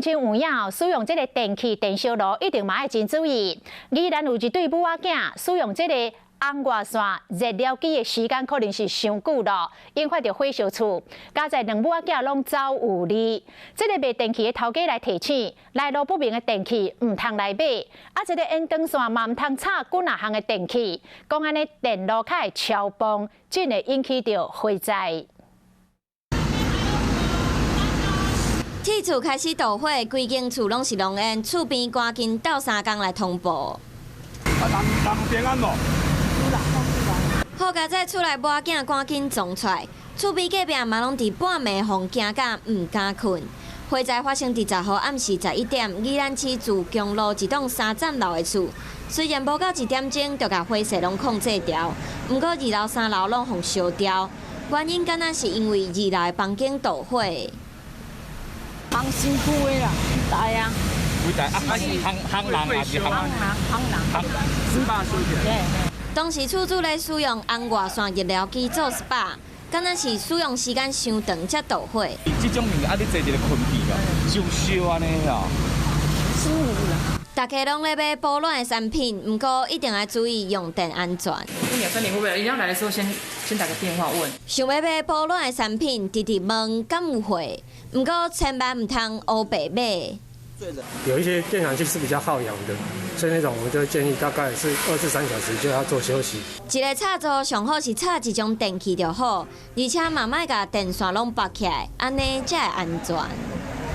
像有影使用這个電器電燒爐，一定嘛愛真注意。宜蘭有一對母仔囝使用這个紅外線熱療機的時間可能是傷久咯，引發著火燒厝。佳哉兩母仔囝攏走有理。這个賣電器的頭家來提醒，來路不明的電器毋通來買，啊，這个延長線嘛毋通插幾若項的電器，講按呢電路較會超泵，真會引起著火災。鐵厝開始著火，規間厝攏是濃煙，厝邊趕緊鬥相共來通報。啊，人人平安無？好佳哉，厝內某仔囝趕緊衝出來，厝邊隔壁嘛攏佇半暝予驚甲毋敢睏。火災發生佇10號暗時11點，宜蘭市自強路一棟三層樓的厝，雖然無到1點鐘就共火勢攏控制牢，毋過二樓、三樓攏予燒掉，原因敢若是因為二樓的房間著火。烘身軀的啦，幾台啊？幾台啊？烘烘人還是烘？烘人，烘人。烘 SPA 燒起來。當時厝主咧使用紅外線熱療機做 SPA，敢若是使用時間傷長才著火。這種物件啊，你坐一个睏去哦，就燒按呢哦。舒服啦。大家攏咧買保暖的產品，毋過一定愛注意用電安全。兩三點會不會？一定要來的時候先打個電話問。想欲買保暖的產品，直直問敢有貨，毋過千萬毋通烏白買。有一些電暖器是比較耗氧的，所以那種我們就會建議大概是2至3小時就要做休息。一个插座上好是插一種電器就好，而且嘛莫共電線攏拔起來，按呢才會安全。